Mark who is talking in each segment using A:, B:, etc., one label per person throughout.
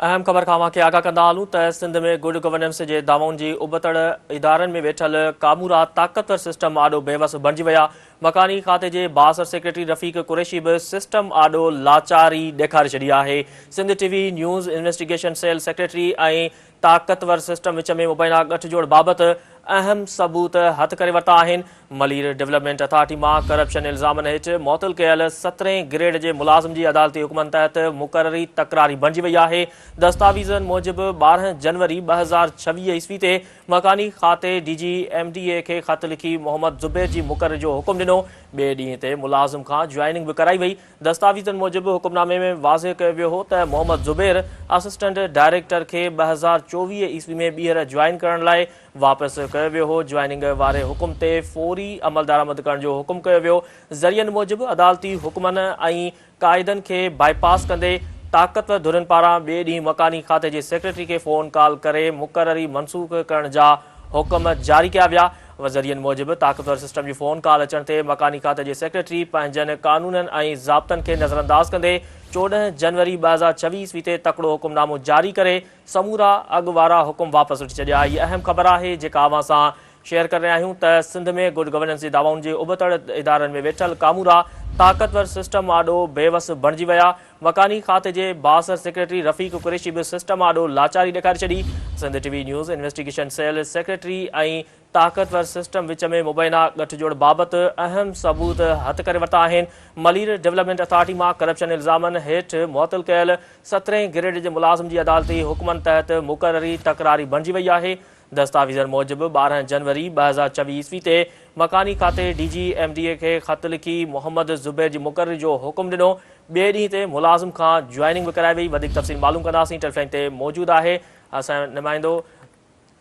A: اهم خبر کان اوهان کي آگاهه ڪندا هلون ته سنڌ ۾ گڊ گورننس جي دعوائن جي ابتڙ ادارن ۾ ويٺل ڪامورا طاقتور سسٽم آڏو بيوس بڻجي ويا، مڪاني کاتي جي بااثر سيڪريٽري رفيق قريشي به سسٽم آڏو لاچاري ڏيکاري ڇڏي آهي. Sindh T V news investigation cell secretary ۽ طاقتور سسٽم وچ ۾ مبينا ڳٺ جوڙ بابت اهم ثبوت هٿ ڪري ورتا آهن. ملير ڊولپمينٽ اٿارٽي مان ڪرپشن الزامن هيٺ معطل ڪيل سترهين گريڊ جي ملازم جي عدالتي حڪمن تحت مقرري تڪراري بڻجي وئي آهي. دستاويزن موجب 12 جنوري 2026 عيسوي تي مڪاني کاتي D G M D A کي خط لکي محمد زبير جي مقرري جو حڪم ڏنو. ٻئي ڏينهن تي ملازم کان جوائننگ به ڪرائي وئي. دستاويزن موجب حڪمنامي ۾ واضح ڪيو ويو هو ته محمد زبير اسسٽنٽ ڊائريڪٽر کي 2024 عيسوي ۾ ٻيهر جوائن ڪرڻ لاء واپس ڪيو ويو هو، جوائننگ واري حڪم تي فوري عملدرآمد ڪرڻ جو حڪم ڪيو ويو، ذريعن موجب عدالتي حڪمن ۽ قاعدن کي بائي پاس ڪندي طاقتور ڌرين پاران ٻئي ڏينهن مڪاني کاتي جي سيڪريٽري کي فون ڪال ڪري مقرري منسوخ ڪرڻ جا حڪم جاري ڪيا ويا. ذريعن موجب طاقتور سسٽم جي فون ڪال اچڻ تي مڪاني کاتي جي سيڪريٽري پنهنجن قانونن ۽ ضابطن کي نظرانداز ڪندي 14 جنوري 2026 عيسوي تي تڪڙو حڪم نامو جاري ڪري سمورا اڳ وارا حڪم واپس وٺي ڇڏيا. هي اهم خبر آهي جيڪا اوهان سان شيئر ڪري رهيا آهيون ته سنڌ ۾ گڊ گورننس جي دعوائن جي ابتڙ ادارن ۾ ويٺل ڪامورا طاقتور سسٽم آڏو بيوس بڻجي ويا. مڪاني کاتي جي بااثر سيڪريٽري رفيق قريشي به سسٽم آڏو لاچاري ڏيکاري ڇڏي. Sindh T V news investigation cell secretary ۽ طاقتور سسٽم وچ ۾ مبينا ڳٺ جوڙ بابت اهم ثبوت هٿ ڪري ورتا آهن. ملير ڊولپمينٽ اٿارٽي مان ڪرپشن الزامن هيٺ معطل ڪيل سترهين گريڊ جي ملازم جي عدالتي حڪمن تحت مقرري تڪراري بڻجي وئي آهي. دستاويزن موجب 12 جنوري 2024 عيسوي تي مڪاني کاتي D G M D A کي خط لکي محمد زبير جي مقرري جو حڪم ڏنو. ٻئي ڏينهن تي ملازم کان جوائننگ به ڪرائي وئي. وڌيڪ تفصيل معلوم ڪنداسين ٽيليفون لائين تي موجود آهي اسان جو نمائندو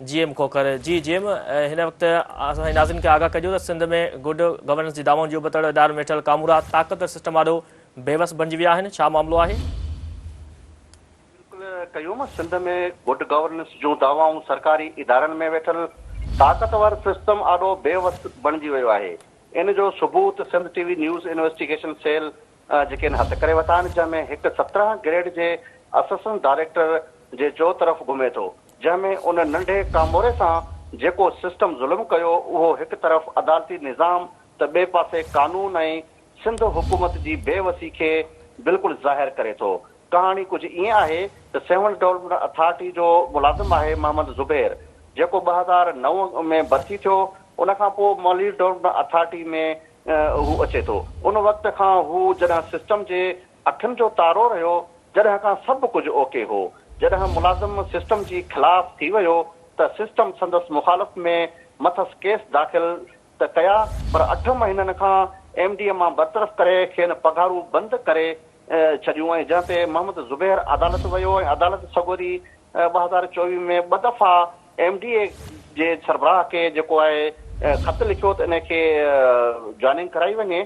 A: جي ايم کوکر. جي جي ايم هن وقت اسان جي ناظرين کي آگاهه ڪجو ته سنڌ ۾ گڊ گورننس جي دعوائن جي ابتڙ ادارن ۾ ويٺل ڪامورا طاقتور سسٽم آڏو بيوس بڻجي ويا آهن ڇا معاملو آهي؟
B: بلڪل قيوم، سنڌ ۾ گڊ گورننس جون دعوائون سرڪاري ادارن ۾ ويٺل طاقتور سسٽم آڏو بي وس بڻجي ويو آهي. ان جو ثبوت Sindh T V news investigation cell جيڪي آهن هٿ ڪري ورتا آهن جنهن ۾ هڪ 17 گريڊ جي اسسٽنٽ ڊائريڪٽر جي چو طرف گهمي ٿو جنهن ۾ ان ننڍي ڪاموري سان جيڪو سسٽم ظلم ڪيو اهو هڪ طرف عدالتي نظام ته ٻئي پاسي قانون ۽ سنڌ حڪومت جي بي وسي کي بلڪل ظاهر ڪري ٿو. ڪهاڻي ڪجهه ائين آهي ته سيوهڻ ڊولپمينٽ اٿارٽي جو ملازم آهي محمد زبير جيڪو 2009 ۾ ڀرتي ٿيو ان کان پوء ملير ڊولپمينٽ اٿارٽي ۾ هو اچي ٿو ان وقت کان هو جڏهن سسٽم جي اکين جو تارو رهيو جڏهن کان سڀ ڪجهه اوڪي هو جڏهن ملازم سسٽم جي خلاف ٿي ويو ته سسٽم سندس مخالف ۾ مٿس ڪيس داخل ته ڪيا پر اٺ مهينن کان ايم ڊي اي مان برطرف ڪري کين پگهارون بند ڪري ڇڏيون ۽ جنهن تي محمد زبير عدالت ويو ۽ عدالت سڳوري 2024 ۾ ٻه دفعا ايم ڊي اي جي سربراهه کي جيڪو آهي خط لکيو ته ان کي جوائننگ ڪرائي وڃي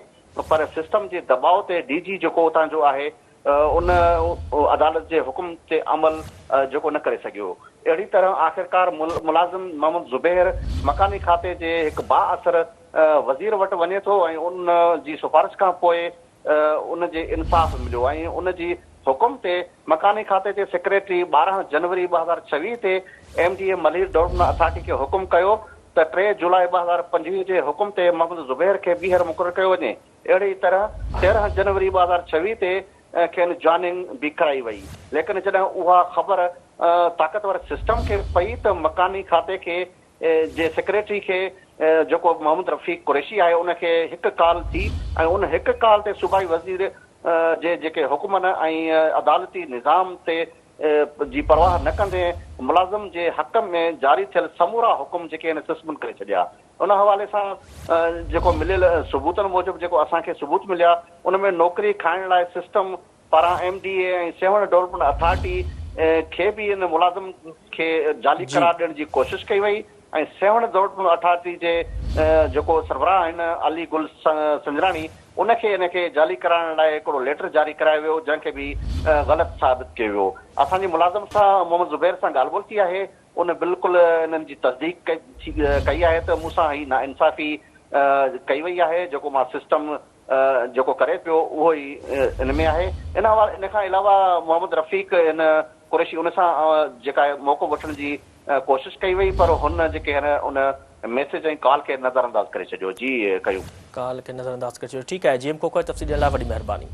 B: پر سسٽم جي دٻاء تي ڊي جي جيڪو اتان جو آهي ان عدالت جي حڪم تي عمل جيڪو نه ڪري سگهيو اهڙي طرح آخرڪار ملازم محمد زبير مڪاني کاتي جي هڪ بااثر وزير وٽ وڃي ٿو ۽ ان جي سفارش کان پوء ان جي انصاف مليو ۽ ان جي حڪم تي مڪاني کاتي جي سيڪريٽري 12 جنوري 2026 تي M D A Malir development authority کي حڪم ڪيو ته 3 جولاء 2025 جي حڪم تي محمد زبير کي ٻيهر مقرر ڪيو وڃي اهڙي ئي طرح 13 جنوري 2026 تي کين جوائننگ به ڪرائي وئي ليڪن جڏهن اها خبر طاقتور سسٽم کي پئي ته مڪاني کاتي کي جي سيڪريٽري کي جيڪو محمد رفيق قريشي آهي ان کي هڪ ڪال ٿي ۽ ان هڪ ڪال تي صوبائي وزير جي جيڪي حڪمن ۽ عدالتي نظام تي جي پرواهه نه ڪندي ملازم جي حق ۾ جاري ٿيل سمورا حڪم جيڪي آهن سسپنڊ ڪري ڇڏيا ان حوالي سان جيڪو مليل ثبوتن موجب جيڪو اسان کي ثبوت مليا ان ۾ نوڪري کائڻ لاء سسٽم پاران M D A ۽ Sehwan development authority کي به ان ملازم کي جعلي قرار ڏيڻ جي ڪوشش ڪئي وئي ۽ سيوهڻ ڊولپمينٽ اٿارٽي جي جيڪو سربراهه آهن علي گل سنجراڻي ان کي ان کي جعلي ڪرائڻ لاء هڪڙو ليٽر جاري ڪرايو ويو جنهن کي به غلط ثابت ڪيو ويو. اسان جي ملازم سان محمد زبير سان ڳالهه ٻولهه ٿي آهي ان بلڪل انهن جي تصديق ڪئي آهي ته مون سان هي ناانصافي ڪئي وئي آهي جيڪو مان سسٽم جيڪو ڪري پيو اهو ئي ان ۾ آهي. ان حوالي ان کان علاوه محمد رفيق ان قريشي ان سان جيڪا آهي موقعو وٺڻ جي ڪوشش ڪئي وئي پر هن جيڪي هن ان ميسيج ۽ ڪال کي نظرانداز ڪري ڇڏيو. جي قيوم.
A: ڪال کي نظرانداز ڪري ڇڏيو. ٺيڪ آهي جي ايم کوکر تفصيل ڏيڻ لاء وڏي مهرباني.